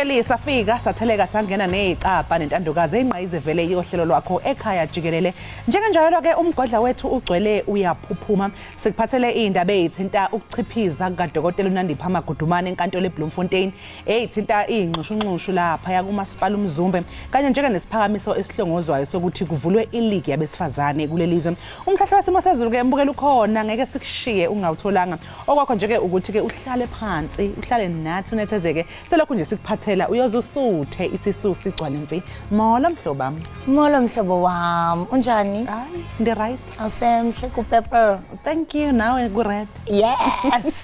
Mbukeli, safika satheleka sangena nezicabha nentandokazi engqayizevele yohlelo lwakho ekhaya jikelele. Njengenjalo ke umgodla wethu ugcwele uyaphuphuma. Sikuphathele izindaba ezithinta ukuchiphiza kukaDokotela uNandipha Magudumane enkantolo eBloemfontein, ezithinta izinxushunxushu lapha kuMasipala uMzumbe, kanye njengenesiphakamiso esihlongozwayo sokuthi kuvulwe iligi yabesifazane kuleli zwe. Umhlahlo wesimo sezulu ke mbukeli ukhona, ngeke sikushiye ungawutholanga. Okwakho nje ke ukuthi ke uhlale phansi, uhlale nathi unethezeke. Selokhu nje sikuphathela uyoze usuthe isisu sigcwale mfi. Molo mhlobo wami. Molo mhlobo wam, unjani? Hayi, ndi right. Awusemhle kupepper. Thank you, nawe ku red. Yes.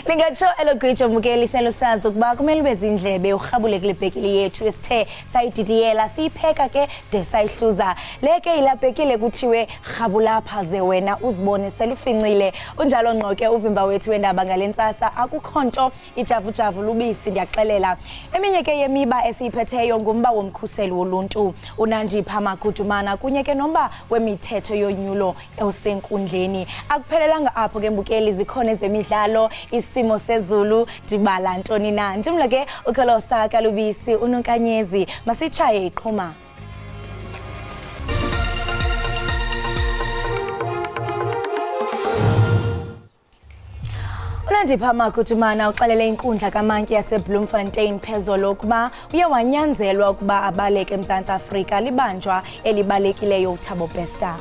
Lingatsho elo gwijo mbukeli selusazi ukuba kumele ube zindlebe urhabule kule bhekile yethu esithe sayididiyela siyipheka ke de sayihluza. Le ke yilaa bhekile kuthiwe rhabulapha ze wena uzibone selufincile. Unjalo ngqo ke uvimba wethu wendaba ngale ntsasa, akukho nto ijavujavu lubisi ndiyaxelela. Eminye ke yemiba esiyiphetheyo ngumba womkhuseli woluntu uNandipha Magudumana kunye ke nomba wemithetho yonyulo osenkundleni. Akuphelelanga apho ke mbukeli, zikhona ezemidlalo, isimo sezulu, ndibala ntoni na. Ndimlo ke uKholosa Kalubisi uNonkanyezi, masitshaye iqhuma. UNandipha Magudumana uxelele inkundla kamantyi yaseBloemfontein phezolo ukuba uye wanyanzelwa ukuba abaleke eMzantsi Afrika libanjwa elibalekileyo uThabo Bester.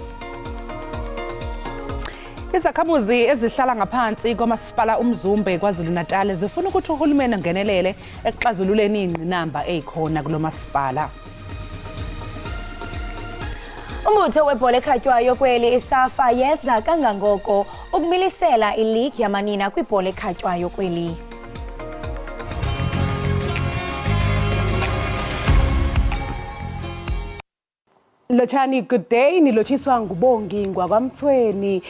Izakhamuzi ezihlala ngaphansi kwamasipala uMzumbe KwaZulu-Natal zifuna ukuthi uhulumeni angenelele ekuxazululeni izingqinamba ezikhona kulo masipala. Umbutho webhola ekhatywayo kweli iSAFA yenza kangangoko ukumilisela iligi yamanina kwibhola ekhatywayo kweli. Lotshani, good day. Nilotshiswa nguBongi ngwakwaMthweni.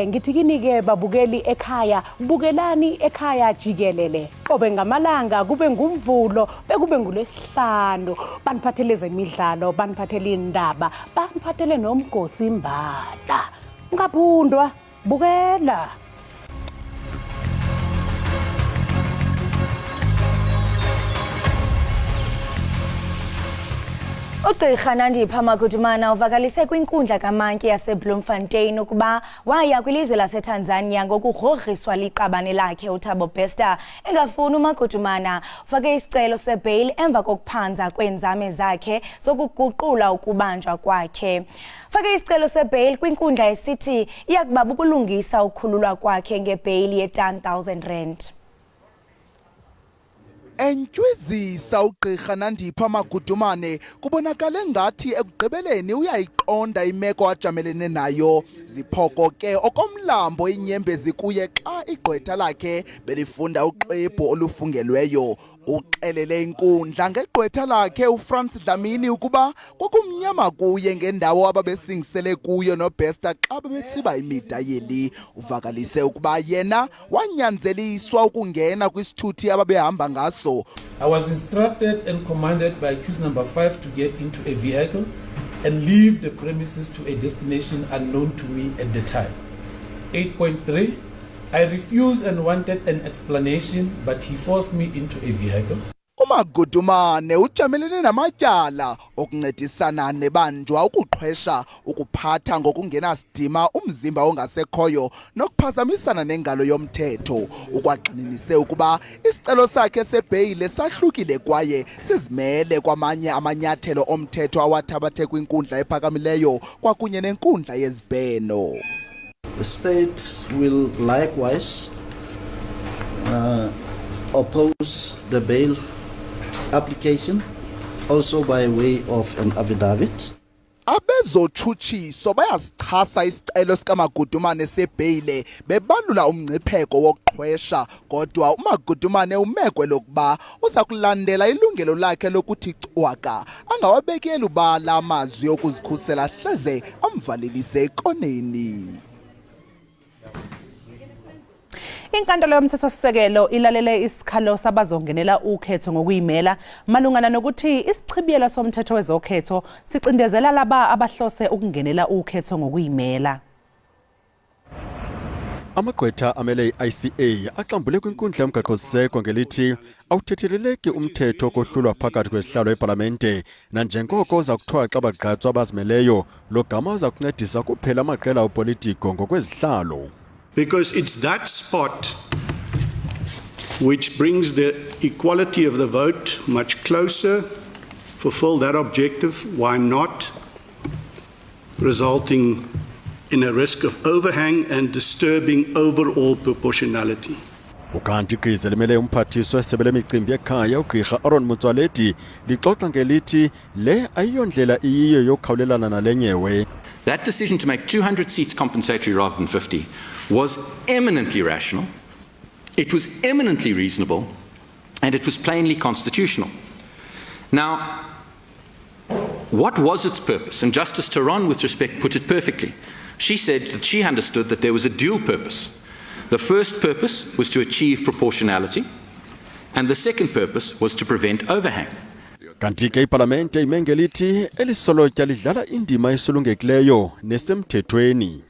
Ngithi kini ke babukeli ekhaya, bukelani ekhaya jikelele. Qobe ngamalanga kube ngumvulo, bekube ngulwesihlanu. Baniphathele ezemidlalo, baniphathele indaba, baniphathele nomgosi imbala. Ungabundwa, bukela. Ugqirha Nandipha Magudumana uvakalise kwinkundla kamantyi yaseBloemfontein ukuba waya kwilizwe laseTanzania ngokugrogriswa liqabane lakhe uThabo Bester. Engafuni uMagudumana ufake isicelo sebheyili emva kokuphanza kweenzame zakhe zokuguqula ukubanjwa kwakhe. Fake isicelo sebheyili kwinkundla esithi iyakuba bubulungisa ukukhululwa kwakhe ngebheyili ye-10,000 rand. Entywizisa ugqirha Nandipha Magudumane kubonakale ngathi ekugqibeleni uyayiqonda imeko ajamelene nayo. Ziphoko ke okomlambo inyembezi kuye xa igqwetha lakhe belifunda uxwebhu olufungelweyo. Uxelele inkundla ngegqwetha lakhe uFrance Dlamini ukuba kwakumnyama kuye ngendawo ababesingisele kuyo noBester xa bebetsiba imida yeli. Uvakalise ukuba yena wanyanzeliswa ukungena kwisithuthi ababehamba ngaso. I was instructed and commanded by accused number 5 to get into a vehicle and leave the premises to a destination unknown to me at the time. 8.3 I refused and wanted an explanation, but he forced me into a vehicle. UMagudumane ujamelene namatyala okuncedisana nebanjwa ukuqhwesha, ukuphatha ngokungenasidima umzimba ongasekhoyo nokuphazamisana nengalo yomthetho. Ukwagxininise ukuba isicelo sakhe sebheyile sahlukile kwaye sizimele kwamanye amanyathelo omthetho awathabathe kwinkundla ephakamileyo kwakunye nenkundla yezibheno. The state will likewise oppose the bail application, also by way of an affidavit. Abezotshutshiso bayasichasa isicelo sikaMagudumane sebheyile bebalula umngcipheko wokuqhwesha, kodwa uMagudumane umekwe lokuba uza kulandela ilungelo lakhe lokuthi cwaka, angawabeki elubala amazwi okuzikhusela hleze amvalelise ekoneni. Inkantolo yomthethosisekelo ilalele isikhalo sabazongenela ukhetho ngokuyimela malungana nokuthi isichibiyelo somthetho wezokhetho sicindezela laba abahlose ukungenela ukhetho ngokuyimela. Amagqwetha amele i-ICA axambule kwinkundla yomgaqo-siseko ngelithi awuthetheleleki umthetho kohlulwa phakathi kwezihlalo epalamente nanjengoko uza kuthiwa xa bagqatswa abazimeleyo lo gama uza kuncedisa kuphela amaqela opolitiko ngokwezihlalo. Because it's that spot which brings the equality of the vote much closer, fulfill that objective, why not? Resulting in a risk of overhang and disturbing overall proportionality. Ukanti igqiza limele umphathiswa wesebe lemicimbi yekhaya ugqirha Aaron Motsoaledi lixoxa ngelithi le ayiyondlela iyiyo yokukhawulelana nale nyewe. That decision to make 200 seats compensatory rather than 50 was eminently rational, it was eminently reasonable, and it was plainly constitutional. Now, what was its purpose? And Justice Theron, with respect, put it perfectly. She said that she understood that there was a dual purpose. The first purpose was to achieve proportionality, and the second purpose was to prevent overhang. Kanti ke ipalamente ime ngelithi eli solotya lidlala indima esulungekileyo nesemthethweni.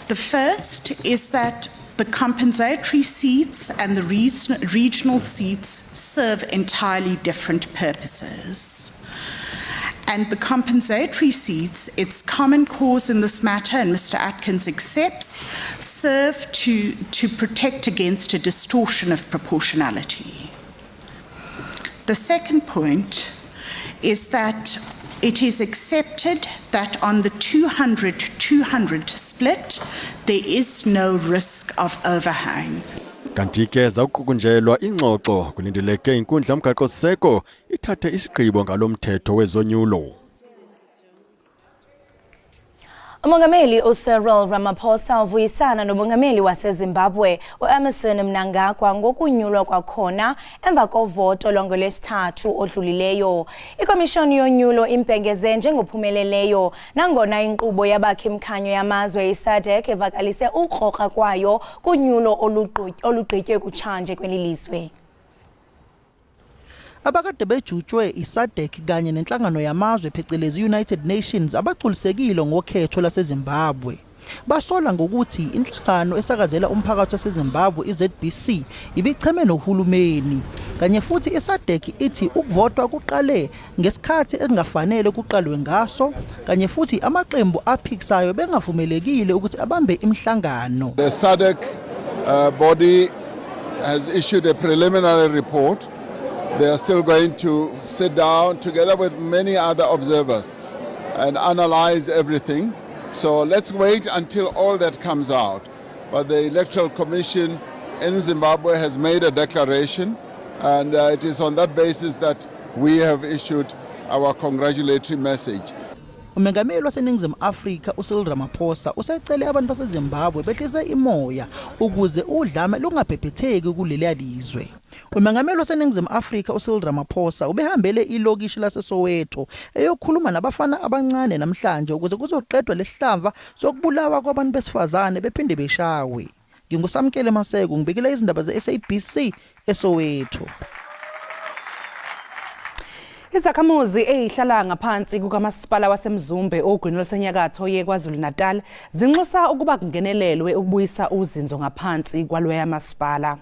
The first is that the compensatory seats and the regional seats serve entirely different purposes. And the compensatory seats, it's common cause in this matter, and Mr. Atkins accepts, serve to protect against a distortion of proportionality. The second point is that it is accepted that on the 200-200 split, there is no risk of overhang. Kanti ke zawuqukunjelwa ingxoxo kulindeleke inkundla yomgaqo-siseko ithathe isigqibo ngalo mthetho wezonyulo. Umongameli uCyril Ramaphosa uvuyisana nomongameli waseZimbabwe uEmmerson Mnangagwa ngokunyulwa kwakhona emva kovoto lwangolwesithathu odlulileyo. Ikomishoni yonyulo impengeze njengophumeleleyo nangona inkqubo yabakhi-mkhanyo yamazwe iSADC evakalise ukrokra kwayo kunyulo olugqitywe kutshanje kweli lizwe. Abakade bejutshwe iSADC kanye nenhlangano yamazwe phecelezi United Nations abagculisekile ngokhetho laseZimbabwe. Basola ngokuthi inhlangano esakazela umphakathi waseZimbabwe iZBC ibicheme nohulumeni. Kanye futhi iSADC ithi ukuvotwa kuqale ngesikhathi ekungafanele kuqalwe ngaso, kanye futhi amaqembu aphikisayo bengavumelekile ukuthi abambe imihlangano. The SADC body has issued a preliminary report. They are still going to sit down together with many other observers and analyze everything. So let's wait until all that comes out. But the Electoral Commission in Zimbabwe has made a declaration, and it is on that basis that we have issued our congratulatory message. Umengameli waseNingizimu Afrika uCyril Ramaphosa usecele abantu baseZimbabwe behlise imoya ukuze udlame lungabhebhetheki kuleliya lizwe. Umengameli waseNingizimu Afrika uCyril Ramaphosa ubehambele ilokishi laseSoweto eyokhuluma nabafana abancane namhlanje ukuze kuzoqedwa lesihlava sokubulawa kwabantu besifazane bephinde beshawe. Ngingusamkele Maseko, ngibikela izindaba ze-SABC eSoweto. Izakhamuzi ezihlala ngaphansi kukamasipala waseMzumbe ogwini lwasenyakatho yeKwaZulu-Natal zinxusa ukuba kungenelelwe ukubuyisa uzinzo ngaphansi kwaloya masipala.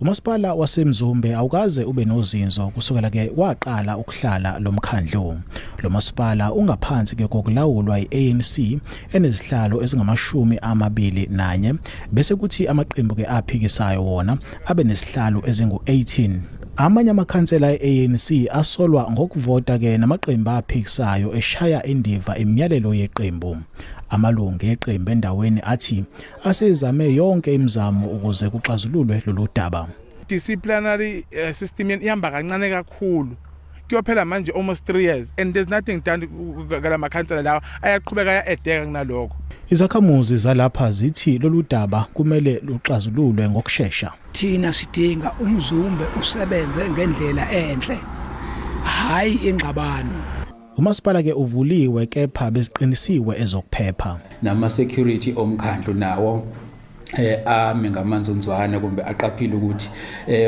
Umasipala waseMzumbe awukaze ube nozinzo kusukela ke waqala ukuhlala lo mkhandlu. Lo masipala ungaphansi ke kokulawulwa iANC enezihlalo ezingama-21, bese kuthi amaqembu ke aphikisayo wona abe nesihlalo ezingu-18. Amanye amakhansela e-ANC asolwa ngokuvota ke namaqembu aphikisayo eshaya indiva imiyalelo yeqembu. Amalungu eqembu endaweni athi asezame yonke imizamo ukuze kuxazululwe lolu daba. Disciplinary system ihamba kancane kakhulu. Kuyophela manje almost 3 years and there's nothing done kala makhansela lawa, ayaqhubeka aya-edeka kunalokho. Izakhamuzi zalapha zithi lolu daba kumele luxazululwe ngokushesha. Thina sidinga uMzumbe usebenze ngendlela enhle, hayi ingxabano. Umasipala ke uvuliwe kepha beziqinisiwe ezokuphepha. Nama security omkhandlu nawo Ame ngamanzonzwana kumbe aqaphile ukuthi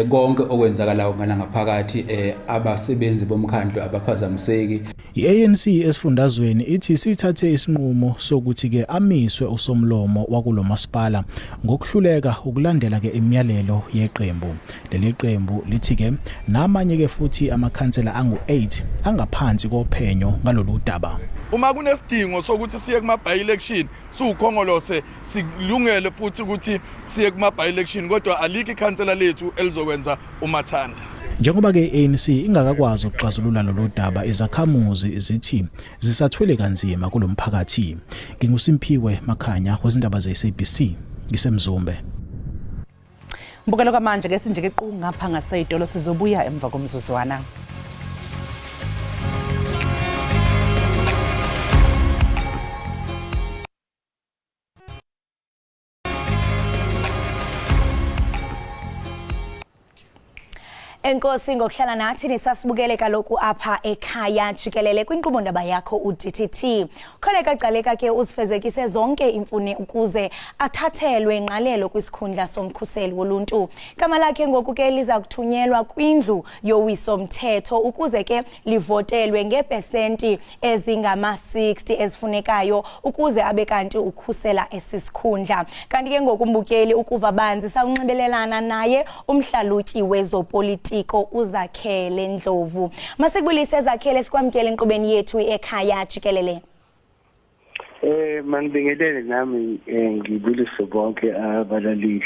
konke okwenzakalayo ngala ngaphakathi, abasebenzi bomkhandlu abaphazamiseki. I-ANC esifundazweni ithi sithathe isinqumo sokuthi ke amiswe usomlomo wakulomasipala ngokuhluleka ukulandela ke imiyalelo yeqembu. Leli qembu lithi ke namanye ke futhi amakhansela angu-8 angaphansi kophenyo ngalolu daba. Uma kunesidingo sokuthi siye kuma by election, siwukhongolose silungele futhi ukuthi siye kuma by election, kodwa alikho ikhansela lethu elizokwenza umathanda. Njengoba ke i-ANC ingakakwazi ukuxazulula lolu daba, izakhamuzi zithi zisathwele kanzima kulomphakathi. NginguSimphiwe Makhanya wezindaba ze-SABC, ngiseMzumbe. Mbukelo, kwamanje ke sinje ke qu ngapha ngaseyitolo, sizobuya emva komzuzwana. Enkosi ngokuhlala nathi nisasibukele kaloku apha ekhaya jikelele kwinkqubo ndaba yakho uDTT. Kholeka Gcaleka ke uzifezekise zonke imfune ukuze athathelwe ingqalelo kwisikhundla somkhuseli woluntu. Igama lakhe ngoku ke liza kuthunyelwa kwindlu yowiso mthetho ukuze ke livotelwe ngeepesenti ezingama-60 ezifunekayo ukuze abe kanti ukhusela esi sikhundla. Kanti ke ngoku, mbukeli, ukuva banzi sawunxibelelana naye umhlalutyi wezopolitiko uZakhele Ndlovu. Masikubulise Zakhele, sikwamkele enkqubeni yethu ekhaya jikelele. Mangibingelele nami, ngibulise bonke abalaleli.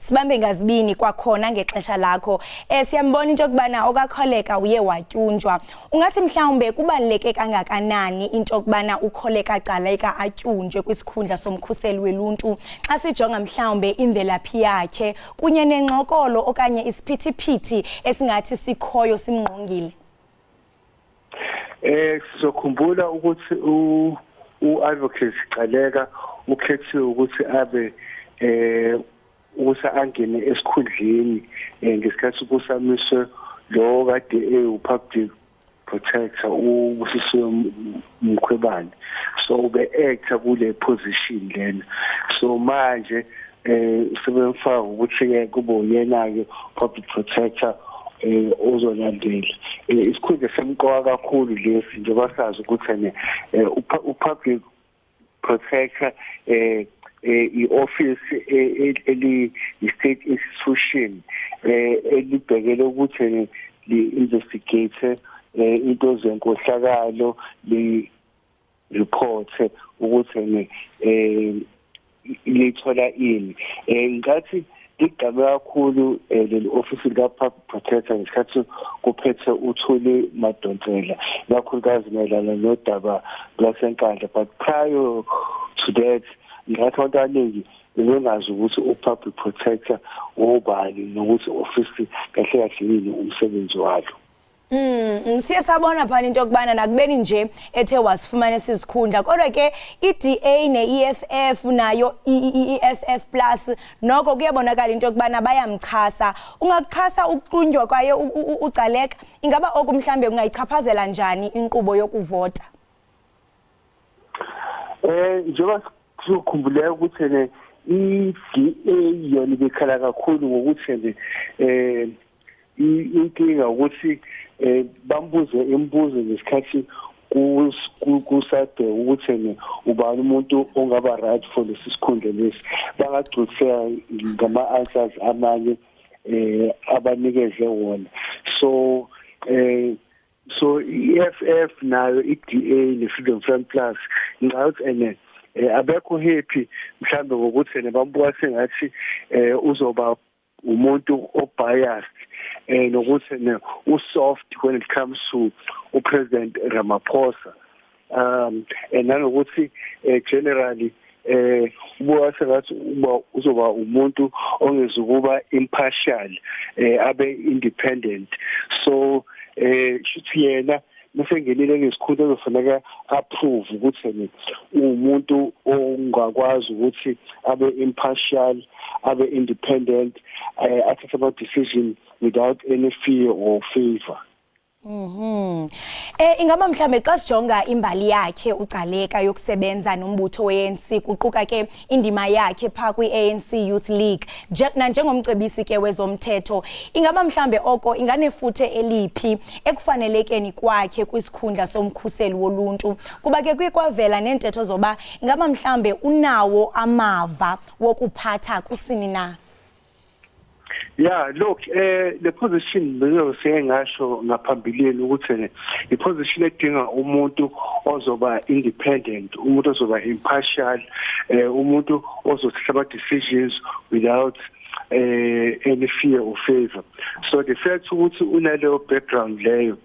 Sibambe ngazibini kwakhona ngexesha lakho. Siyambona into yokubana okaKholeka uye watyunjwa. Ungathi mhlawumbe kubaluleke kangakanani into yokubana uKholeka Gcaleka atyunjwe kwisikhundla somkhuseli weluntu xa sijonga mhlawumbe imvelaphi yakhe kunye nengxokolo okanye isiphithiphithi esingathi sikhoyo simngqongile? Sizokhumbula ukuthi u-advocate Gcaleka ukhethiwe ukuthi abe ukuthi angene esikhundleni ngesikhathi kusamiswe lo kade ewu-public protector uBusisiwe Mkhwebane, so ube actor kule position lena. So manje sebemfaka ukuthi ke kube uyena ke public protector ozolandela. Isikhundla semqoka kakhulu lesi, njengoba sazi ukuthi ene u-public protector i-office eli state institution elibhekele ukuthi li investigate into zenkohlakalo, li report ukuthi ne lithola ini. Ngathi ligqame kakhulu leli office lika public protector ngesikhathi kuphethe uThuli Madonsela, kakhulukazi mayelana nodaba lwaseNkandla, but prior to that ngathi abantu abaningi bebengazi ukuthi u-public protector obani nokuthi office kahle kahle yini umsebenzi walo. Siye sabona phana into yokubana nakubeni nje ethe wasifumana esizikhundla, kodwa ke iDA neEFF nayo iEFF plus noko kuyabonakala into yokubana bayamchasa. Ungakuchasa ukutyunjwa kwaye uGcaleka? Ingaba oku mhlambe kungayichaphazela njani inkqubo yokuvota? Njengoba sizokhumbuleka ukuthi ne i-DA yona ibikhala kakhulu ngokuthi nje inkinga ukuthi bambuze imibuzo ngesikhathi kusade ukuthi ne ubani umuntu ongaba right for lesi sikhundla lesi, bangagculiseka ngama answers amanye abanikeze wona. So i-EFF nayo i-DA ne-Freedom Front Plus ngathi ene abekho happy mhlambe ngokuthi ene bambuka sengathi uzoba umuntu o-biased nokuthi ne u-soft when it comes to uPresident Ramaphosa, and nanokuthi generally ubuka sengathi uba uzoba umuntu ongezukuba impartial, abe independent. So shuthi yena mesengenile ngesikhundla ezofanele approve ukuthi ne umuntu ongakwazi ukuthi abe impartial, abe independent, athathe ama decision without any fear or favor. Ingaba mhlambe xa sijonga imbali yakhe uGcaleka yokusebenza nombutho we-ANC, kuquka ke indima yakhe phaa kwi-ANC Youth League nanjengomcebisi ke wezomthetho, ingaba mhlambe oko inganefuthe eliphi ekufanelekeni kwakhe kwisikhundla somkhuseli woluntu? Kuba ke kuye kwavela neentetho zoba ingaba mhlambe unawo amava wokuphatha kusini na? Yeah, look, le position bengiyose ngasho ngaphambilini ukuthi i position edinga umuntu ozoba independent, umuntu ozoba impartial, umuntu ozothatha ama decisions without any fear or favor. So the fact ukuthi unaleyo background leyo,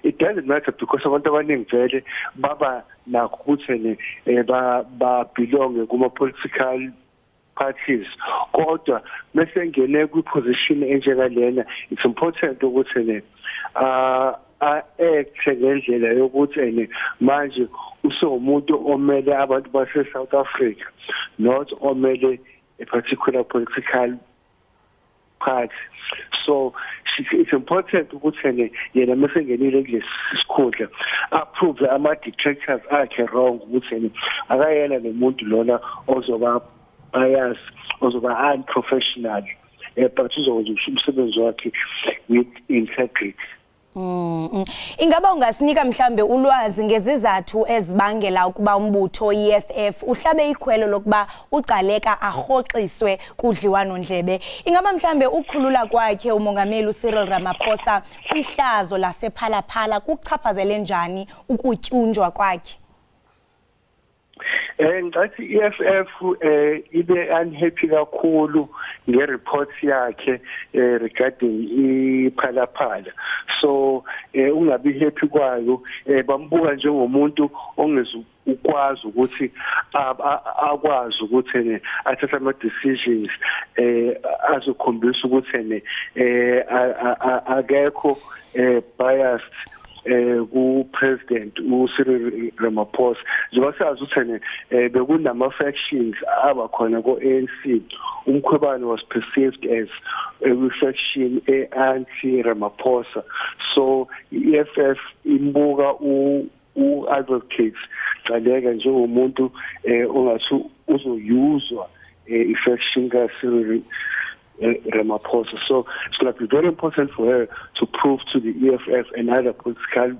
it doesn't matter because abantu abaningi vele baba nakho ukuthi ba belong kuma political parties, kodwa bese ngene kwi-position enjengalena, it's important ukuthi ne a-act ngendlela yokuthi ene manje usewumuntu omele abantu base South Africa, not omele a particular political party. So it's important ukuthi ene yena mesengenile kulesi sikhundla approve ama detractors akhe wrong, ukuthi ene akayena nomuntu lona ozoba bias, ozoba unprofessional, but uzokwenza umsebenzi wakhe with integrity. Ingaba ungasinika mhlambe ulwazi ngezizathu ezibangela ukuba umbutho iEFF uhlabe ikhwelo lokuba uGcaleka arhoxiswe kudliwano-ndlebe? Ingaba mhlambe ukukhulula kwakhe umongameli uCyril Ramaphosa kwihlazo lasePhalaphala kuchaphazele njani ukutyunjwa kwakhe? Ngicathi iEFF ibe unhappy kakhulu ngereport yakhe regarding iPhalaphala. So ungabi happy kwayo, bambuka njengomuntu ongezu ukwazi ukuthi akwazi ukuthi ne athathe ama decisions azokhombisa ukuthi ne akekho biased ku President uCyril Ramaphosa, njengoba sazi ukuthi ne bekunama factions abakhona ko ANC. UMkhwebane was perceived as a faction e-anti Ramaphosa, so iEFF imbuka u-advocate Gcaleka njengomuntu ongathi uzoyuzwa i-faction ka-Cyril Ramaphosa. So it's going to be very important for her to prove to the EFF and other political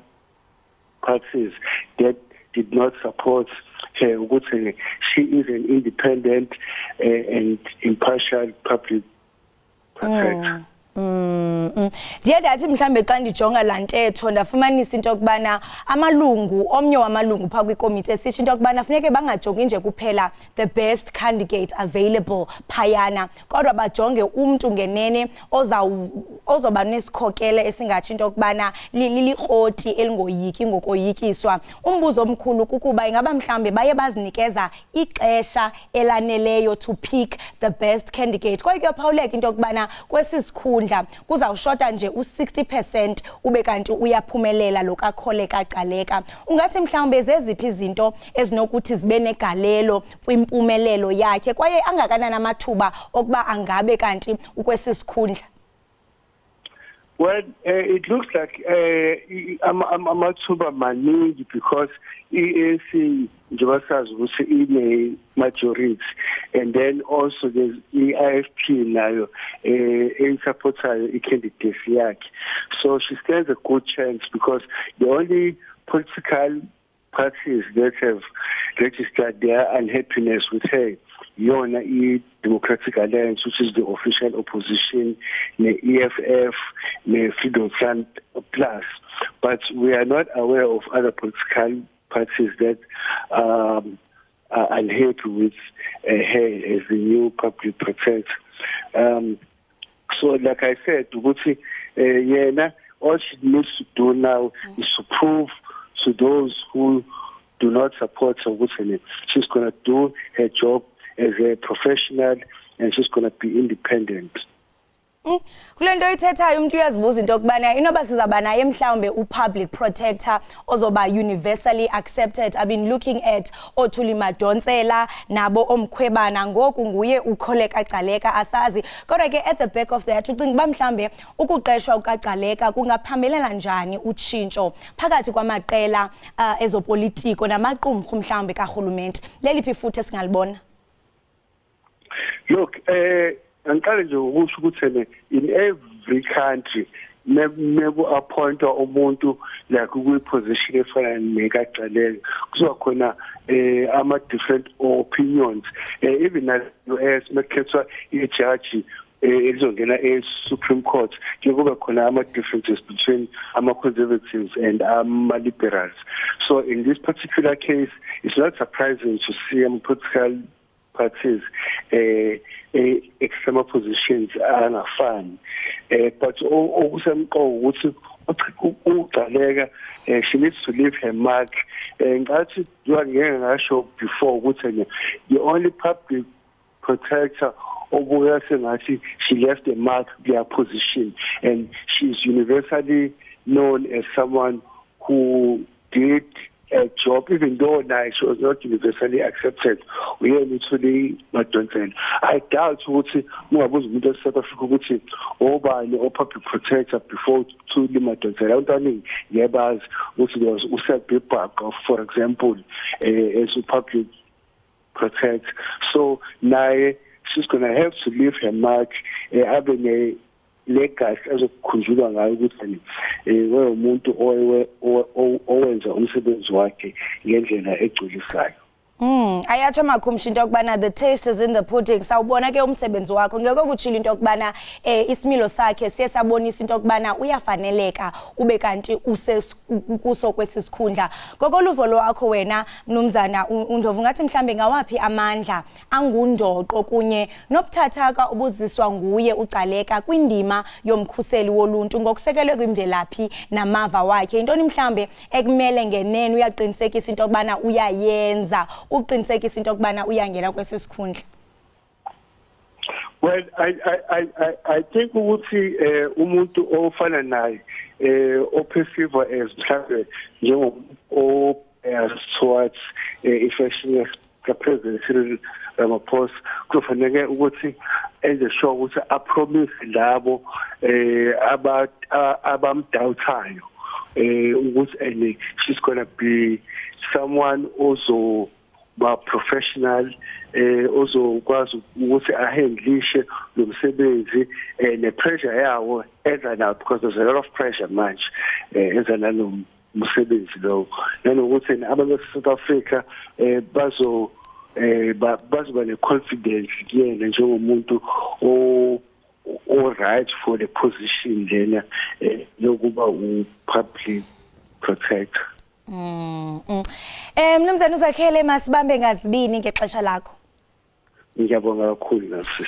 parties that did not support her ukuthi she is an independent and impartial public protector. Ndiye ndathi mhlambe xa ndijonga laa ntetho, ndafumanisa into yokubana amalungu, omnye wamalungu phaa kwikomiti esitsho into yokubana funeke bangajongi nje kuphela the best candidate available phayana, kodwa bajonge umntu ngenene ozoba nesikhokelo esingatsho into yokubana likroti elingoyiki ngokoyikiswa. Umbuzo omkhulu kukuba ingaba mhlawumbe baye bazinikeza ixesha elaneleyo to pick the best candidate? Kwaye kuyaphawuleka into yokubana kwesi sikhundla kuzawushota nje u-60% ube kanti uyaphumelela lo kaKholeka Gcaleka. Ungathi mhlawumbe zeziphi izinto ezinokuthi zibe negalelo kwimpumelelo yakhe, kwaye angakanani amathuba okuba angabe kanti ukwesi sikhundla? Well, it looks like amathuba maningi because i-ANC, njengoba sazi ukuthi ine majority, and then also there's i-IFP nayo eyisupportayo i-candidacy yakhe. So she stands a good chance because the only political parties that have registered their unhappiness with her yona i-Democratic Alliance, which is the official opposition, ne-EFF, ne-Freedom Front Plus, but we are not aware of other political parties that are unhappy with her as the new public protector. So like I said, ukuthi yena all she needs to do now is to prove to those who do not support her ukuthi she's going to do her job as a professional and she's going to be independent. Kule nto ithethayo umuntu uyazibuza into yokubana inoba sizawuba naye mhlawumbe u-public protector ozoba universally accepted. I've been looking at ooThuli Madonsela nabo oMkhwebane, ngoku nguye uKholeka Gcaleka, asazi. Kodwa ke at the back of that, ucinga uba mhlawumbe ukuqeshwa kukaGcaleka kungaphambelela njani utshintsho phakathi kwamaqela ezopolitiko namaqumrhu mhlawumbe karhulumente? Leliphi futhi esingalibona? Look, angiqale nje ukusho ukuthi ene in every country meku appointwa umuntu like kwi position efana nekaGcaleka, kuzoba khona ama different opinions. Even na US mekukhethwa ijaji elizongena e Supreme Court, kuba khona ama differences between ama conservatives and ama liberals. So in this particular case, it's not surprising to see ama political parties extreme positions angafani, but okusemqoka ukuthi uGcaleka, she needs to leave her mark. Ngathi ngeke ngasho before ukuthi the only public protector obuka sengathi she left a mark kuya position, and she is universally known as someone who did a job, even though now she was not universally accepted, uyena uThuli Madonsela. I doubt ukuthi ungabuza umuntu eSouth Africa ukuthi obani o-public protector before Thuli Madonsela, abantu abaningi ngiyabazi ukuthi there was uSelby Bhaqa, for example, as a public protector. So naye she's going to have to leave her mark, abe ne legacy ezokukhunjulwa ngayo ukuthi umuntu owenza umsebenzi wakhe ngendlela egculisayo. Ayatsho makhumsha into yokubana the taste is in the pudding. Sawubona ke umsebenzi wakho. Ngeke kutshilo into yokubana isimilo sakhe siye sabonisa into yokubana uyafaneleka ube kanti kuso kwesi sikhundla. Ngokoluvo lwakho wena mnumzana uNdlovu, ngathi mhlambe ngawaphi amandla angundoqo kunye nobuthathaka obuziswa nguye uGcaleka kwindima yomkhuseli woluntu ngokusekelwe kwimvelaphi namava wakhe? Intoni mhlambe ekumele ngenene uyaqinisekisa into yokubana uyayenza, uqinisekisa into yokubana uyangena kwesi sikhundla? Well, I think ukuthi umuntu ofana naye o-perceive as mhlambe njengo o towards i-faction ka-President Cyril Ramaphosa, kufanele ukuthi enze sure ukuthi a-promise labo abamdoubtayo ukuthi ene she's going to be someone also ba professional, ozokwazi ukuthi ahandlishe lo msebenzi ne pressure yawo eza nawo, because there's a lot of pressure manje eza nalo msebenzi lo, nanokuthi abantu base South Africa bazo bazoba ne confidence kuyena njengomuntu o right for the position lena yokuba u public protector. Mnumzane uZakhele, masibambe ngazibini ngexesha lakho. Ngiyabonga kakhulu nasisi.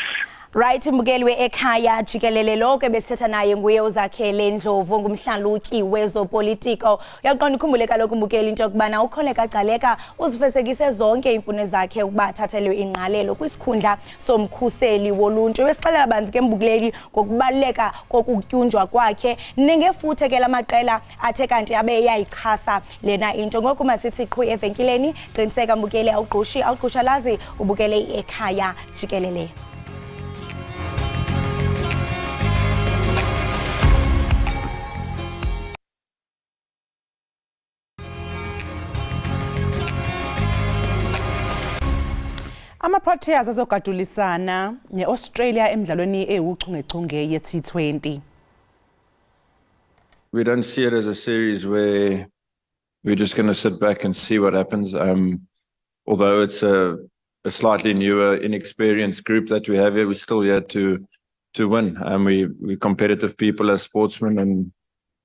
Right, mbukeli we-Ekhaya Jikelele, lonke besithetha naye nguye uZakhele Ndlovu, ngumhlalutyi wezopolitiko. Uyaqonda, ukhumbule kaloku mbukeli into yokubana uKholeka Gcaleka uzifesekise zonke iimfuno zakhe ukuba athathelwe ingqalelo kwisikhundla somkhuseli woluntu. Besixelela banzi ke mbukeli ngokubaluleka kokutyunjwa kwakhe nengefuthe ke lamaqela athe kanti abe eyayichasa lena into. Ngoku masithi qhu evenkileni. Qiniseka mbukeli, awugqushi awugqushalazi, ubukele i-Ekhaya Jikelele. Ama-Proteas azogadulisana ne-Australia emidlalweni ewuchungechunge ye-T20. We don't see it as a series where we're just going to sit back and see what happens. Although it's a slightly newer, inexperienced group that we have here, we're still here to win. We're competitive people as sportsmen, and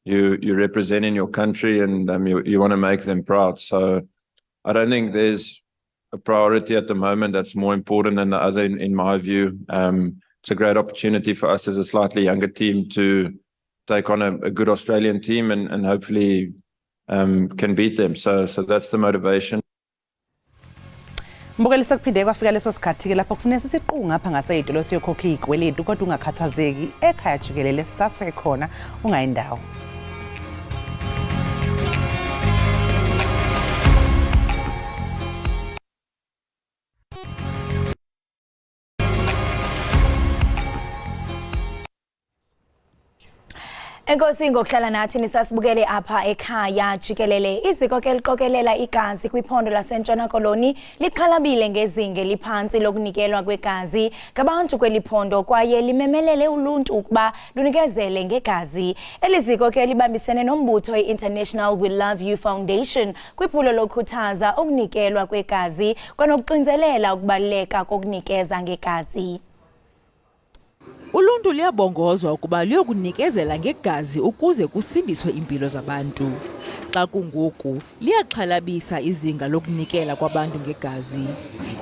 you representing your country, and you want to make them proud. So I don't think there's a priority at the moment that's more important than the other, in my view. It's a great opportunity for us as a slightly younger team to take on a good Australian team and hopefully can beat them. So that's the motivation. Mbukeli, sekuphinde kwafika leso sikhathi-ke lapho kufuneka sisiqungu ngapha ngasey'tolo siyokhokha iy'kweletu, kodwa ungakhathazeki, ekhaya jikelele sisasekhona, ungayindawo. Enkosi ngokuhlala nathi nisasibukele apha ekhaya jikelele. Iziko ke liqokelela igazi kwiphondo laseNtshona Koloni lixhalabile ngezinga eliphantsi lokunikelwa kwegazi ngabantu kweli phondo kwaye limemelele uluntu ukuba lunikezele ngegazi. Eli ziko ke libambisene nombutho i-International We Love You Foundation kwiphulo lokukhuthaza ukunikelwa kwegazi kwanokuxinzelela ukubaluleka kokunikeza ngegazi. Uluntu luyabongozwa ukuba luyokunikezela ngegazi ukuze kusindiswe iimpilo zabantu. Xa kungoku, liyaxhalabisa izinga lokunikela kwabantu ngegazi.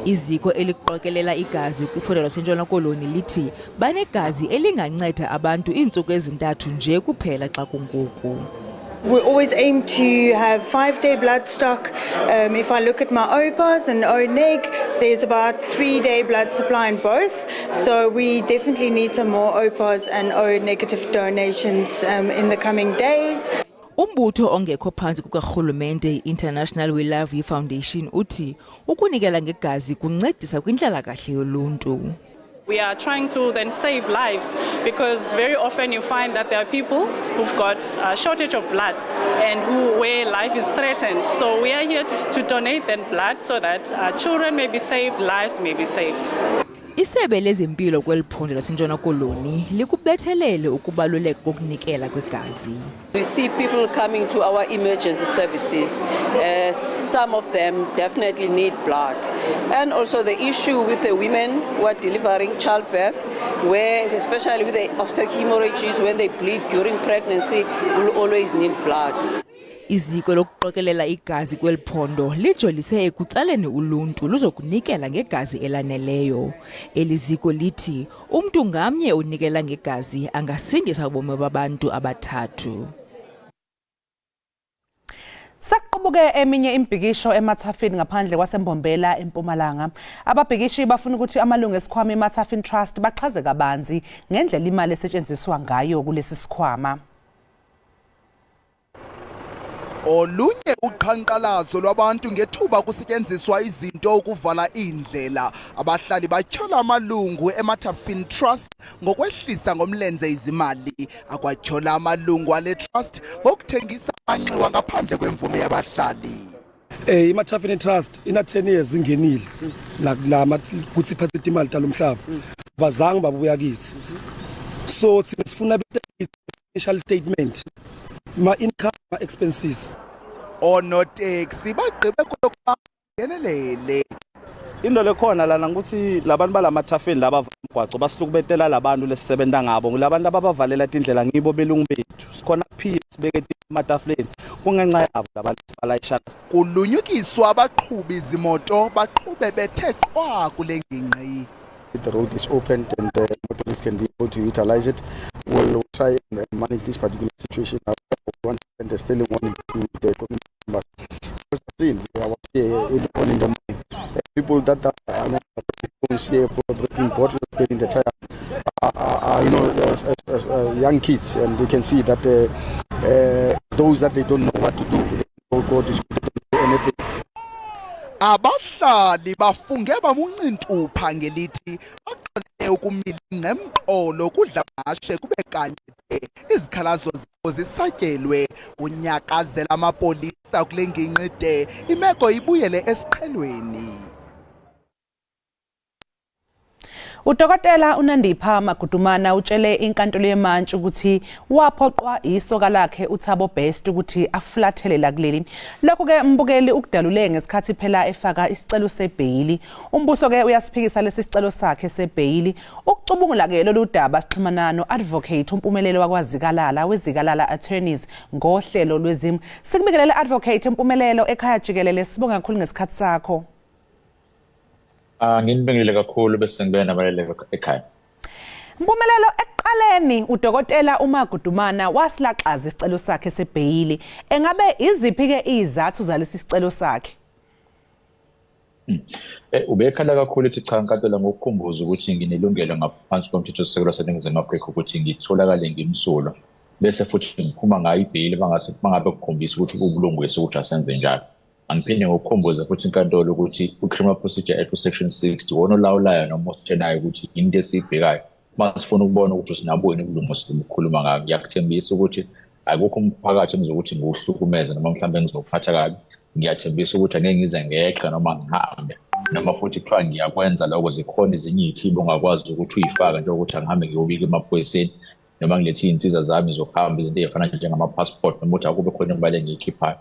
Iziko eliqokelela igazi kwiphondo laseNtshona Koloni lithi banegazi elinganceda abantu iintsuku ezintathu nje kuphela xa kungoku. We always aim to have 5-day blood stock. If I look at my OPAs and ONEG, there's about 3-day blood supply in both. So we definitely need some more OPAs and O negative donations in the coming days. Umbutho ongekho phantsi kukarhulumente i-International We Love You Foundation uthi ukunikela ngegazi kuncedisa kwinhlalakahle yoluntu. We are trying to then save lives, because very often you find that there are people who've got a shortage of blood and who where life is threatened. So we are here to donate then blood so that children may be saved, lives may be saved. Isebe lezempilo kweli phondo laseNtshona Koloni likubethelele ukubaluleka kokunikela kwegazi. We see people coming to our emergency services. Some of them definitely need blood. And also the issue with the women who are delivering childbirth, where especially with the obstetric hemorrhages, when they bleed during pregnancy, will always need blood. Iziko lokuqokelela igazi kweli phondo lijolise ekutsaleni uluntu luzokunikela ngegazi elaneleyo. Eli ziko lithi umntu ngamnye onikela ngegazi angasindisa ubomi babantu abathathu. Sekuqubuke eminye imibhikisho eMathafini ngaphandle kwaseMbombela eMpumalanga. Ababhikishi bafuna ukuthi amalungu esikhwama iMathafini Trust bachaze kabanzi ngendlela imali esetshenziswa ngayo kulesi sikhwama. Olunye uqhankqalazo lwabantu ngethuba kusetyenziswa izinto ukuvala iindlela. Abahlali batyhola amalungu eMathafini Trust ngokwehlisa ngomlenze izimali. Akwatyhola amalungu ale trust ngokuthengisa amanxiwa ngaphandle kwemvume yabahlali. IMathafini Trust ina 10 years ingenile la kuthi iphathe imali talomhlaba. Bazange babuya kithi. So thina sifuna financial statement, ma income, ma expenses. Onoteksi bagqibe kwelokuba ngenelele. Into lekhona lana ukuthi labantu balamathafeni laba umgwaco basihlukubetela labantu lesisebenza ngabo, ngulabantu ababavalela tindlela ngibo belungu bethu. Sikhona phile sibeke ematafuleni kungenxa yabo labantu sibalayisha. Kulunyukiswa abaqhubi izimoto baqhube bethe qwa kule ngingqi. The road is opened and the motorists can be able to utilize it. We'll try and manage this particular situation. I want to send a stern warning to the community members. Because I've seen, I was here early on in the morning, people that are not here breaking bottles, breaking the tire, are, you know, as young kids, and you can see that those that they don't know what to do, they don't go to school, they don't do anything. Abahlali bafunge bamuncintupha ngelithi baqale ukumila ngqemqolo kudla mashe kube kanye de izikhalazo zabo zisatyelwe. Kunyakazela amapolisa kule ngingqi de imeko ibuyele esiqhelweni. Udokotela uNandipha Magudumana utshele inkantolo yemantshi ukuthi waphoqwa isoka lakhe uThabo Best ukuthi afulathele la kuleli. Lokhu ke mbukeli ukudalule ngesikhathi phela efaka isicelo sebheyili. Umbuso ke uyasiphikisa lesi sicelo sakhe sebheyili. Ukucubungula ke lolu daba sixhumana no-advocate uMpumelelo wakwaZikalala weZikalala Attorneys ngohlelo lwezimo. Sikubingelele advocate Mpumelelo ekhaya jikelele, sibonga kakhulu ngesikhathi sakho. Nginibingelele kakhulu bese ngibe nabalele ekhaya. Mpumelelo, ekuqaleni udokotela uMagudumana wasilaxaza isicelo sakhe sebheyili. Engabe iziphi ke izathu zalesi sicelo sakhe? Ubekhala kakhulu ethi cha nkantolo, ngokukhumbuza ukuthi nginelungelo ngaphansi komthethosisekelo waseNingizimu Afrika ukuthi ngitholakale ngimsulwa, bese futhi ngiphuma ngayo ibheyili bangase mangabe kukhombisa ukuthi kuwubulungiswa ukuthi asenze njalo. Angiphinde ngokukhumbuza futhi inkantolo ukuthi u-Criminal Procedure Act section 60 wona olawulayo noma ositshenayo ukuthi into esiyibhekayo uma sifuna ukubona ukuthi sinabo yini ubulungiswa obukhuluma ngayo. Ngiyakuthembisa ukuthi akukho umphakathi engizokuthi ngiwuhlukumeze noma mhlawumbe ngizophatha kabi. Ngiyathembisa ukuthi angeke ngize ngeqe noma ngihambe, noma futhi kuthiwa ngiyakwenza lokho, zikhona ezinye iy'thibe ongakwazi ukuthi uyifake, njengokuthi angihambe ngiyobika emaphoyiseni noma ngilethe iy'nsiza zami zokuhamba, izinto ey'fana njengama-passport, noma ukuthi akube khona imali engiyikhiphayo.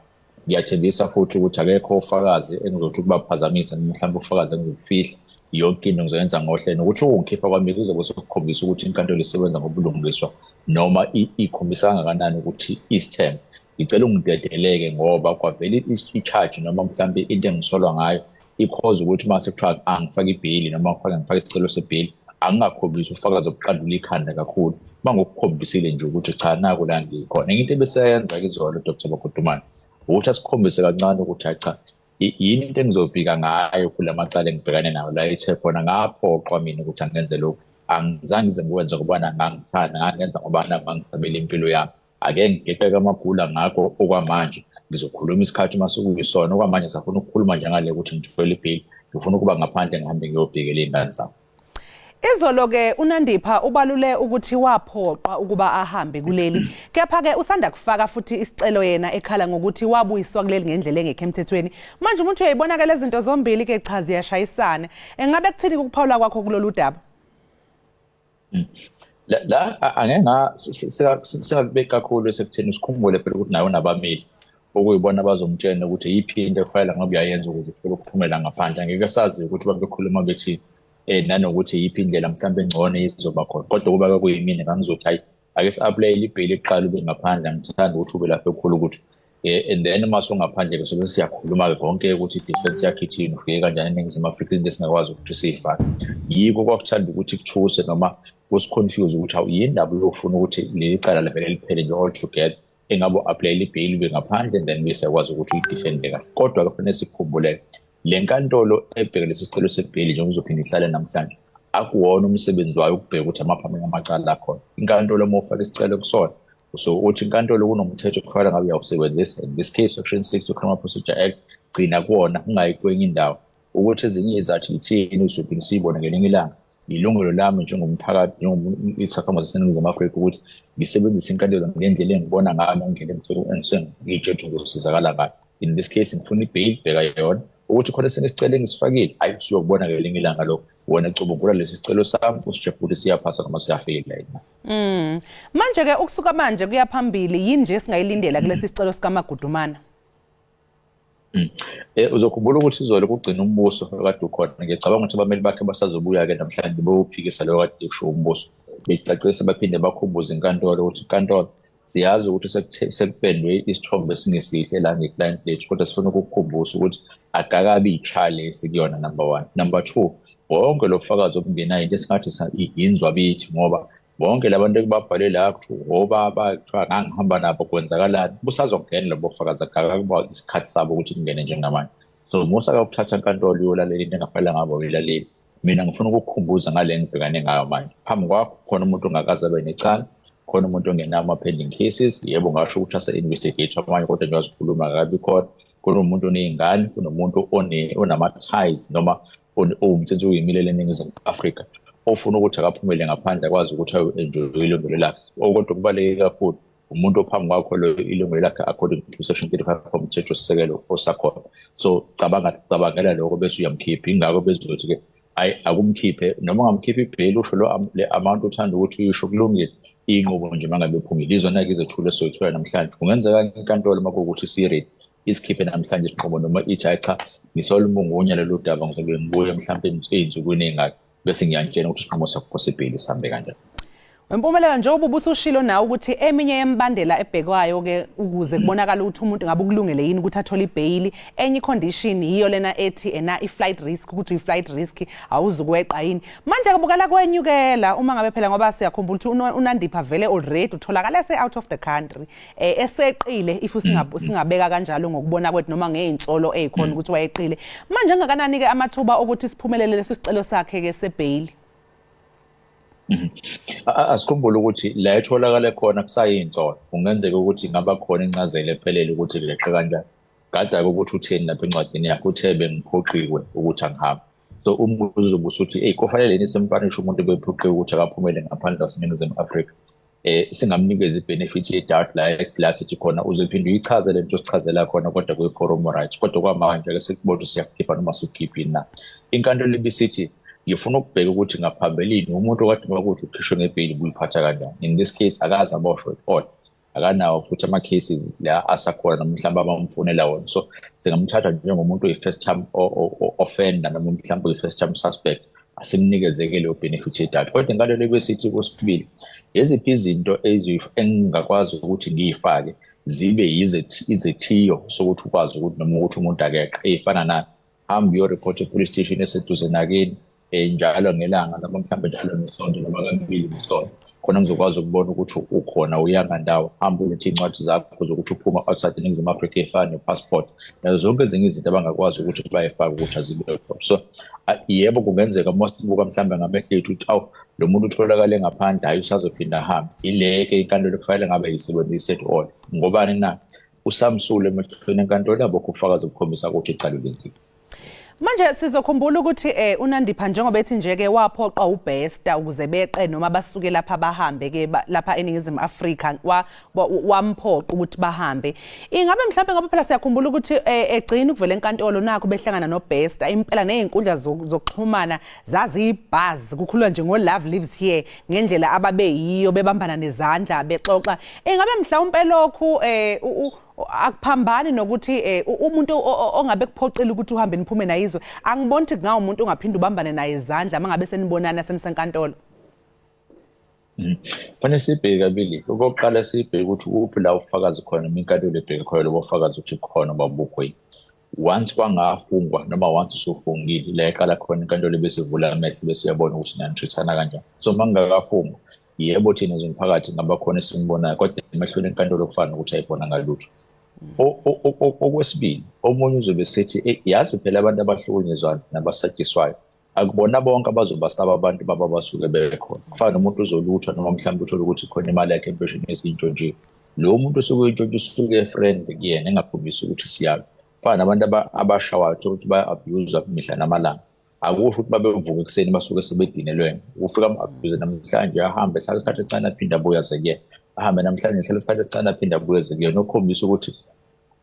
Ngiyathembisa futhi ukuthi akekho ufakazi engizothi ukubaphazamisa noma mhlawumbe ufakazi engizokufihla. Yonke into ngizoyenza ngohlelo, nokuthi ukungikhipha kwami kuzobe sekukhombisa ukuthi inkantolo isebenza ngobulungiswa noma ikhombisa kangakanani ukuthi isithembe. Ngicela ungidedeleke ngoba kwavela i-charge noma mhlawumbe into engisolwa ngayo ikhoza ukuthi uma sekuthiwa angifake ibheyili noma ngifake isicelo sebheyili, angingakhombisi ubufakazi obuqandula ikhanda kakhulu. Uma ngokukhombisile nje ukuthi cha, naku la ngikhona. Enye into ebeseyenza izolo Dr. Magudumane ukuthi asikhombise kancane ukuthi hayi cha, yini into engizofika ngayo kula macala engibhekane nawo la ethe khona ngaphoqwa mina ukuthi angenze lokhu. Angizange ngize ngikwenze ngoba ngangithanda, ngangenza ngoba ngangisabela impilo yami. Ake ngigeqeke amagula ngakho okwamanje, ngizokhuluma isikhathi uma sekuyisona. Okwamanje safuna ukukhuluma nje ngale ukuthi ngithwele ibheyili, ngifuna ukuba ngaphandle ngihambe ngiyobhekela iy'ngane zami. Izolo-ke uNandipha ubalule ukuthi waphoqwa ukuba ahambe kuleli, kepha-ke usanda kufaka futhi isicelo yena ekhala ngokuthi wabuyiswa kuleli ngendlela engekho emthethweni. Manje umuntu uyayibona-ke lezi zinto zombili-ke cha ziyashayisana. Engabe kuthini ukuphawula kwakho kulolu daba? La angeke singakubeki kakhulu esekutheni sikhumbule phela ukuthi naye unabameli okuyibona abazomtshela ukuthi yiphi into ekufanele ngabe uyayenza ukuze uthole ukuphumela ngaphandle. Angeke sazi ukuthi babekhuluma bethi nanokuthi yiphi indlela mhlawumbe engcono izoba khona, kodwa kuba kuyimina ngangizothi hayi, ake si-applyele ibheyili kuqala ube ngaphandle, angithandi ukuthi ube lapha ekhulu ukuthi and then uma sungaphandle-ke sobe siyakhuluma-ke konke ukuthi i-defense yakho ithini, ufike kanjani eNingizimu Afrika, into esingakwazi ukuthi siyifake. Yiko kwakuthanda ukuthi kuthuse noma kusi-confuse ukuthi awu, yini ndaba uyofuna ukuthi leli cala livele liphele nje all together, engabe u-applyele ibheyili ube ngaphandle, then bese yakwazi ukuthi uyidefende kahle. Kodwa-ke kufanele sikhumbule le nkantolo ebheke lesi sicelo sebheyili njengoba izophinde ihlale namhlanje, akuwona umsebenzi wayo ukubheka ukuthi amaphi amanye amacala akhona. Inkantolo uma ufaka isicelo kusona, so uthi inkantolo kunomthetho okufanele ngabe uyawusebenzisa, in this case section 6 we-Criminal Procedure Act, gcina kuwona ungayi kwenye indawo. Ukuthi ezinye izathu ithini uzophinde siyibone ngelinye ilanga. Ilungelo lami njengomphakathi, njengoisakhamuzi saseNingizimu Afrika ukuthi ngisebenzise inkantolo ngendlela engibona ngayo ngendlela engitshela ngizosizakala ngayo. In this case ngifuna ibheyili, bheka yona. Ukuthi khona esinye isicelo engisifakile, hhayi, siyokubona ngelinye ilanga lokho. Wena cubungula lesi sicelo sami usitshele ukuthi siyaphasa noma siyafeyila yini. Manje-ke ukusuka manje kuya phambili yini nje esingayilindela kulesi sicelo sikaMagudumana? Uzokhumbula ukuthi izolo kugcina umbuso okade ukhona. Ngiyacabanga ukuthi abameli bakhe basazobuya-ke namhlanje bewuphikisa lo kade kusho umbuso, becacisa baphinde bakhumbuze inkantolo ukuthi inkantolo siyazi ukuthi sekupendwe isithombe esingesihle la nge-client lethu, kodwa sifuna ukukukhumbuza ukuthi akakabi i-trial esikuyona, number one. Number two, bonke lo bufakazi obungenayo into esingathi inzwabithi, ngoba bonke labantu ekubabhale la kuthiwa obaba, kuthiwa ngangihamba nabo, kwenzakalani, busazongena lobo bufakazi, akakakuba isikhathi sabo ukuthi kungene njengamanje. So musa ukuthatha inkantolo uyolalela into engafanele ngabe uyilaleli. Mina ngifuna ukukukhumbuza ngale ngibhekane ngayo manje. Phambi kwakho khona umuntu ongakaze abe necala, khona umuntu ongenawo ama-pending cases, yebo ngasho ukuthi ase-investigate amanye, kodwa njengoba sikhuluma akabi khona. Kunomuntu oney'ngane, kunomuntu onama-ties noma owumthetho uyimilele eNingizimu Afrika ofuna ukuthi akaphumele ngaphandle akwazi ukuthi ayo-enjoy ilungelo lakhe. Okodwa kubaluleke kakhulu umuntu ophambi kwakho lo ilungelo lakhe according to section 35 womthethosisekelo osakhona. So cabangela lokho bese uyamkhipha. Ingakho bezothi-ke ayi akumkhiphe, noma ungamkhipha ibheyili usho lo le amount uthanda ukuthi uyisho, kulungile. Inqubo nje mangabe iphumile izona-ke izethulo esoyithola namhlanje. Kungenzeka inkantolo uma kuwukuthi si-ready isikhiphe namhlanje isinqumo, noma ithi hayi cha, ngisolibungunya lolu daba, ngizobe ngibuye mhlawumbe ey'nsukwini ey'ngaki bese ngiyantshela ukuthi isinqumo sakho sebheyili sihambe kanjani. Impumelelo, njengoba ubusushilo nawe ukuthi eminye yemibandela ebhekwayo ke ukuze kubonakala ukuthi umuntu ngabe ukulungele yini ukuthi athole ibheyili, enye icondition yiyo lena ethi ena i-flight risk, ukuthi uyi-flight risk, awuzukweqa yini. Manje kubukela kwenyukela uma ngabe phela, ngoba siyakhumbula ukuthi uNandipha vele already utholakala ese-out of the country, eseqile, if singabeka kanjalo ngokubona kwethu noma ngey'nsolo ey'khona ukuthi wayeqile. Manje angakanani-ke amathuba okuthi siphumelele leso sicelo sakhe-ke sebheyili? Asikhumbule ukuthi la etholakale khona kusayinsolo. Kungenzeka ukuthi ingaba khona incazelo ephelele ukuthi leqe kanjani. Kade ukuthi utheni lapha encwadini yakhe, uthe bengiphoqiwe ukuthi angihambe. So umbuzo uzobe usuthi, eyi, kufanele yini simpunishe umuntu bephoqiwe ukuthi akaphumele ngaphandle kwaseNingizimu Afrika? Singamnikeza i-benefit ye-doubt la sithi khona uzophinde uyichaze lento osichazela khona, kodwa kwi-forum right. Kodwa kwamanje ake sikubone siyakukhipha noma sikukhiphini na. Inkantolo ibisithi ngifuna ukubheka ukuthi ngaphambilini umuntu okade bakuthi ukhishwe ngebheyili buyiphatha kanjani. In this case akaze aboshwe at all, akanawo futhi ama-cases la asakhona noma mhlawumbe abamfunela wona, so singamthatha njengomuntu oyi-first time offender noma mhlawumbe oyi-first time suspect, asimnikeze-ke leyo benefit ye-doubt. Kodwa inkantolo ebesithi kwesibili, yeziphi izinto engingakwazi ukuthi ngiyifake zibe izethiyo sokuthi ukwazi ukuthi noma ukuthi umuntu akeqe, ey'fana nani? Hamba uyoripota e-police station eseduze nakini njalo ngelanga noma mhlawumbe njalo ngesonto noma kabili ngesonto, khona ngizokwazi ukubona ukuthi ukhona uyanga ndawo. Hamba ulethe iy'ncwadi zakho zokuthi uphuma outside iNingizimu Afrika, ey'fana ne-passport nazo zonke ezinye izinto abangakwazi ukuthi bayifake ukuthi azibe khona. So yebo, kungenzeka uma sibuka mhlawumbe ngamehlo ethu ukuthi awu, lo muntu utholakale ngaphandle, hhayi, usazophinda ahambe. Ile-ke inkantolo kufanele ngabe yisebenzise at all. Ngobani na? Usamsulwa emehlweni enkantolo, abokho ubufakazi obukhombisa ukuthi icala lenziwe. Manje sizokhumbula ukuthi uNandipha, njengoba ethi nje ke waphoqa uBester ukuze beqe noma basuke lapha bahambe ke lapha eNingizimu Afrika, wamphoqa ukuthi bahambe. Ingabe mhlawumbe, ngoba phela siyakhumbula ukuthi egcina ukuvela enkantolo nakho behlangana noBester, impela nezinkundla zokuxhumana zaziyibuzz, kukhulwa nje ngo love lives here, ngendlela ababeyiyo bebambana nezandla bexoxa. Ingabe mhlawumbe lokhu akuphambani nokuthi umuntu ongabe kuphoqile ukuthi uhambe niphume naye izwe, angiboni ukuthi kungawu umuntu ongaphinde ubambane naye izandla mangabe senibonana senisenkantolo? Fanele sibheke kabili. Okokuqala sibheke ukuthi kuphi la ubufakazi khona, noma inkantolo ebheke khona lobo bufakazi ukuthi khona babukho yini. Once kwangafungwa noma once usufungile, la eqala khona inkantolo bese ivula amehlo bese iyabona ukuthi nani-treat-ana kanjani. So uma kungakafungwa, yebo, thina as umphakathi ngaba khona esikubonayo, kodwa emehlweni enkantolo kufana nokuthi ayibona ngalutho. Okwesibili, omunye uzobe sethi, yazi phela abantu abahlukunyezwayo nabasatshiswayo akubona bonke abazobasaba abantu baba basuke bekhona. Kufana nomuntu uzoluthwa noma mhlawumbe uthole ukuthi khona imali yakhe empesheni esintshontshiwe. Lo muntu osuke uyintshontsha usuke friendly kuyena, engakhombisi ukuthi siyalo. Kufana nabantu abashawayo, uthola ukuthi baya-abuse mihla namalanga. Akusho ukuthi babevuka ekuseni basuke sebedinelwe. Ufika ama-abuse namhlanje, ahambe ehlala isikhathi esincane, aphinde abuye aze kuyena, ahambe namhlanje, ehlala isikhathi esincane, aphinde abuye aze kuyena, okukhombisa ukuthi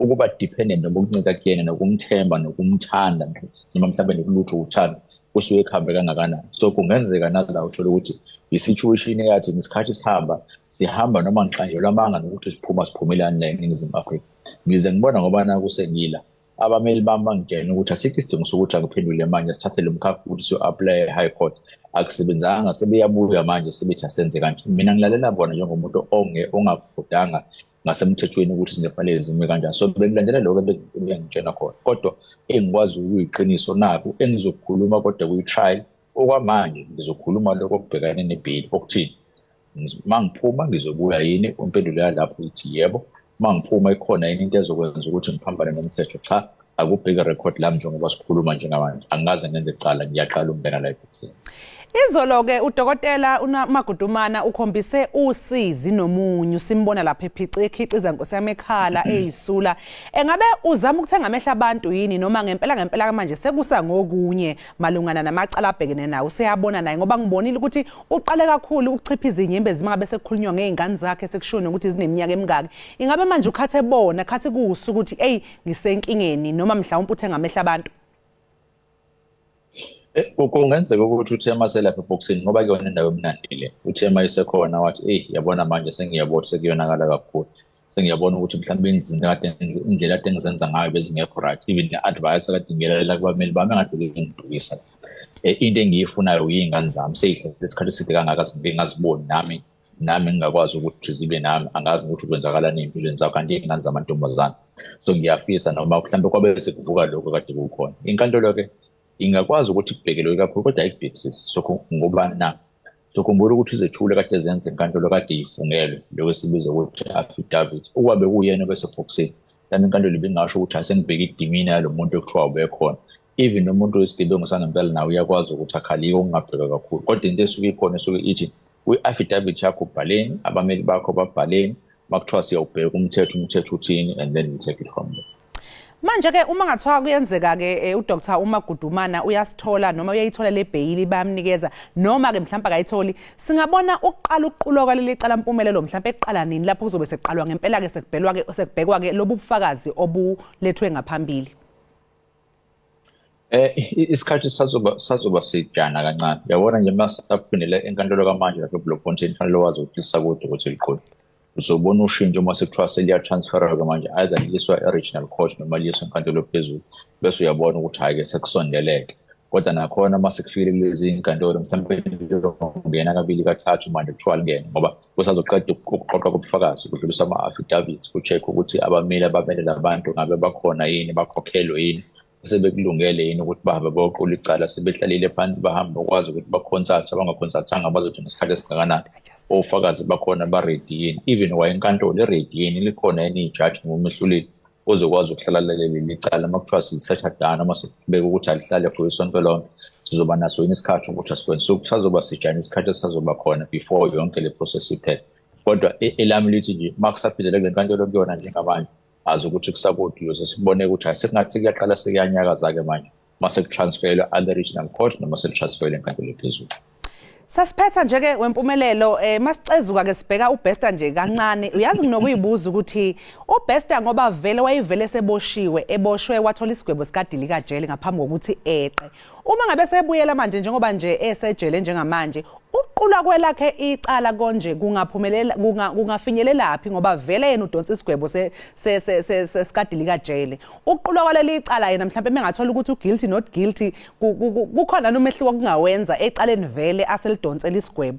ukuba dependent noma ukuncika kuyena nokumthemba nokumthanda noma mhlawumbe nokulutho uthando kusuke kuhambe kangakanani. So kungenzeka nala uthole ukuthi i-situation eyathi ngesikhathi sihamba sihamba noma ngiqanjelwa amanga nokuthi siphuma siphumelani la eNingizimu Afrika. Ngize ngibona ngoba naku sengila abameli bami bangitshena ukuthi asikho isidingo sokuthi angiphendule manje, sithathe lo mkhakha ukuthi siyo-apply e-high court. Akusebenzanga, sebeyabuya manje sebethi asenze kanje. Mina ngilalela bona njengomuntu ongafundanga ngasemthethweni ukuthi izinto kufanele zime kanjani. So bengilandela lokho ebengitshena khona, kodwa engikwazi ukuyiqiniso naku engizokukhuluma, kodwa kwi-trial okwamanje ngizokhuluma lokho okubhekane nebhili, okuthini uma ngiphuma ngizobuya yini. Impendulo yalapho ithi yebo. Uma ngiphuma ikhona yini into ezokwenza ukuthi ngiphambane nomthetho? Cha, akubheke record lami njengoba sikhuluma njengamanje, angikaze ngenze icala, ngiyaqala ukungena la ebhokisini. Izolo-ke udokotela uMagudumana ukhombise usizi nomunyu, simbona lapha ekhiciza, nkosi yami, ekhala eyisula. Engabe uzama ukuthenga amehlo abantu yini, noma ngempela ngempela manje sekusa ngokunye malungana namacala abhekene nawo useyabona naye? Ngoba ngibonile ukuthi uqale kakhulu ukuchiphiza inyembezi mangabe sekukhulunywa ngey'ngane zakhe, sekushiwo nokuthi zineminyaka emingaki. Ingabe manje ukhathe bona khathi kusa ukuthi eyi, ngisenkingeni, noma mhlawumpe uthenga amehlo abantu? Kungenzeka ukuthi uthe maselapha ebhokisini, ngoba kuyona indawo emnandi le, uthe mayisekhona wathi, eyi, yabona manje sengiyabona sekuyonakala kakhulu, sengiyabona ukuthi mhlawumbe izinto kade indlela kade ngizenza ngayo bezingekho right, even ne-advice kade ngilalela kubameli bami engade ngidukisa. Into engiyifunayo yiy'ngane zami, seyihlele isikhathi eside kangaka ngingaziboni nami. Nami ngingakwazi ukuthi zibe nami, angazi ukuthi kwenzakalani ey'mpilweni zabo, kanti iy'ngane zamantombazane. So ngiyafisa noma mhlawumbe kwabe sekuvuka lokho kade kukhona. Inkantolo-ke ingakwazi ukuthi kubhekelwe kakhulu, kodwa ayikubhekisisi. So ngoba na so khumbula ukuthi izethulo kade zenze inkantolo kade ifungelwe, lokho esibiza ukuthi affidavit, ukuba bekuyena obesebhokisini, mhlawumbe inkantolo ibingasho ukuthi asengibheke idimina yalo muntu ekuthiwa ubekhona. Even nomuntu wesigebengu sangempela nawe uyakwazi ukuthi akhalike, okungabheka kakhulu. Kodwa into esuke ikhona esuke ithi kwi-affidavit yakho ubhaleni, abameli bakho babhaleni, makuthiwa siyawubheka umthetho, umthetho uthini, and then we take it from there. Manje ke uma ngathiwa kuyenzeka ke uDr uMagudumana uyasithola noma uyayithola le bheyili bayamnikeza, noma ke mhlawumbe akayitholi, singabona ukuqala ukuqulwa kwaleli cala Mpumelelo mhlawumbe eqala nini, lapho kuzobe sekuqalwa ngempela ke sekubhelwa ke sekubhekwa ke lobu bufakazi obulethwe ngaphambili? Isikhathi sazoba sijana kancane. Uyabona nje masaphindele enkantolo kamanje lapho eBloemfontein, fanele wazi ukuthi lisakude ukuthi liqhube. Uzobona ushintsho uma sekuthiwa seliya-transfer-ke manje, either liyiswa e-regional court noma liyiswa enkantolo phezulu, bese uyabona ukuthi hhayi-ke sekusondeleke. Kodwa nakhona uma sekufikile kulezi nkantolo, mhlawumbe liyongena kabili kathathu manje kuthiwa lingene, ngoba kusazoqeda ukuqoqa kobufakazi, kudlulisa ama-affidavits, ku-check ukuthi abameli abamele labantu ngabe bakhona yini, bakhokhelwe yini, sebekulungele yini ukuthi bahambe bayoqula icala, sebehlalile phansi bahambe bakwazi ukuthi ba-consult, abanga-consult-anga bazothi ngesikhathi esingakanani, ofakazi bakhona ba-ready yini, even wayenkantolo i-ready yini, likhona yini ijaji noma umehluleli ozokwazi ukuhlala laleli icala. Uma kuthiwa silisetha down noma sibeke ukuthi alihlale for isonto lonke, sizoba naso yini isikhathi ukuthi asikwenze? So kusazoba sijana isikhathi esisazoba khona before yonke le process iphele. Kodwa elami lithi nje uma kusaphindele kule nkantolo kuyona njengamanje, azi ukuthi kusakude, uyoze sibone ukuthi hayi sekungathi kuyaqala sekuyanyakaza-ke manje uma sekutransferelwe other regional court noma sekutransferelwe enkantolo ephezulu. Sasiphetha nje ke wempumelelo, masicezuka ke sibheka uBester nje kancane. Uyazi nginokuyibuza ukuthi uBester, ngoba vele wayevele seboshiwe, eboshwe wathola isigwebo sikadilika jele ngaphambi kokuthi eqe. Uma ngabe sebuyela manje njengoba nje esejele njengamanje, uqulwa kwelakhe icala konje kungaphumelela kungafinyelelaphi, ngoba vele yena udonsa isigwebo se sikadilika jele? Uqulwa kwaleli icala yena mhlawumbe mengathola ukuthi uguilty not guilty, kukhona nomehluko kungawenza ecaleni vele aselidonsela isigwebo?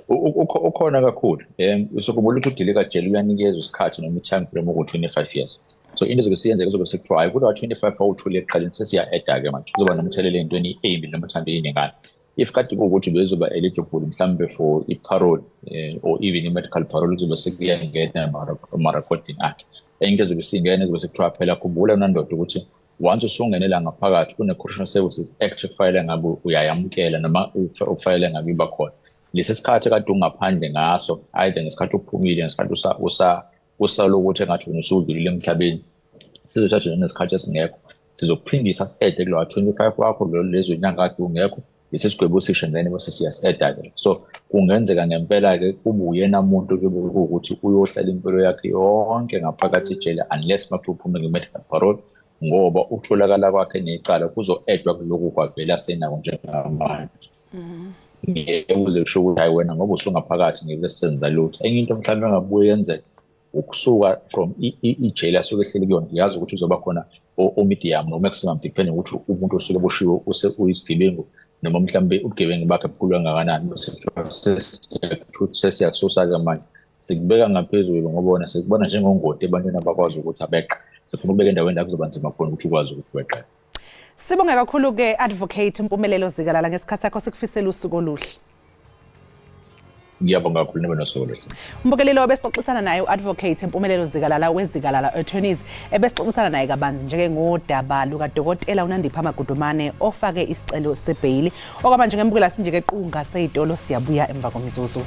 Ukhona kakhulu. Usukhumbula ukuthi udilika jele uyanikezwa isikhathi noma i-time frame oku-25 years. So into ezobe siyenzeka, kuzobe sekuthiwa hayi, kulowa 25 awuthole ekuqaleni sesiya-add-a-ke manje, kuzoba nomthelela ey'ntweni ey'mbi noma mhlawumbe ey'ningana. If kade kuwukuthi bezoba eligible mhlawumbe for i-parole or even i-medical parole, kuzobe sekuyangena emarekhodini akhe. Enye into ezobe isingena, kuzobe sekuthiwa phela khumbula nandoda ukuthi once usungenela ngaphakathi kune-Correctional Services Act ekufanele ngabe uyayamukela noma okufanele ngabe iba khona lesi sikhathi kade ungaphandle ngaso, either ngesikhathi uphumile, ngesikhathi usalokuthi engathi wena usudlulile emhlabeni, sizothatha nesikhathi esingekho, sizokuphindisa si-add-e kulowa 25 wakho lo lezo nyanga kade ungekho, lesi sigwebo sisho, and then bese siyasi-add-a-ke. So kungenzeka ngempela-ke kube uyena muntu kuyobe kuwukuthi uyohlala impilo yakhe yonke ngaphakathi ejele, unless makuthiwa uphume nge-medical parole, ngoba ukutholakala kwakhe necala kuzo-add-wa kulokhu kwavela senako njengamanje. Ngeke kuze kusho ukuthi hayi wena ngoba usungaphakathi ngeke senza lutho. Enye into mhlawumbe engabuye yenzeke, ukusuka from ijele asuke ehleli kuyona, uyazi ukuthi uzoba khona o-medium no-maximum, depending ukuthi umuntu osuke eboshiwe uyisigebengu noma mhlawumbe ubugebengu bakhe bukhulu kangakanani, bese sesiyakususa-ke manje sikubeka ngaphezulu, ngoba wona sikubona njengongoti ebantwini abakwazi ukuthi abeqe, sifuna ukubeka endaweni la kuzoba nzima khona ukuthi ukwazi ukuthi weqe. Sibonge kakhulu ke Advocate Mpumelelo Zikalala ngesikhathi sakho, sikufisela usuku oluhle. Ngiyabonga kakhulu, nibe nosuku oluhle. Umbukelelo besixoxisana naye u-Advocate Mpumelelo Zikalala weZikalala Attorneys, ebesixoxisana naye kabanzi njengodaba lukadokotela uNandipha Magudumane ofake isicelo sebheyili. Okwamanje ngembukela sinje ke qunga seyitolo, siyabuya emva komzuzu.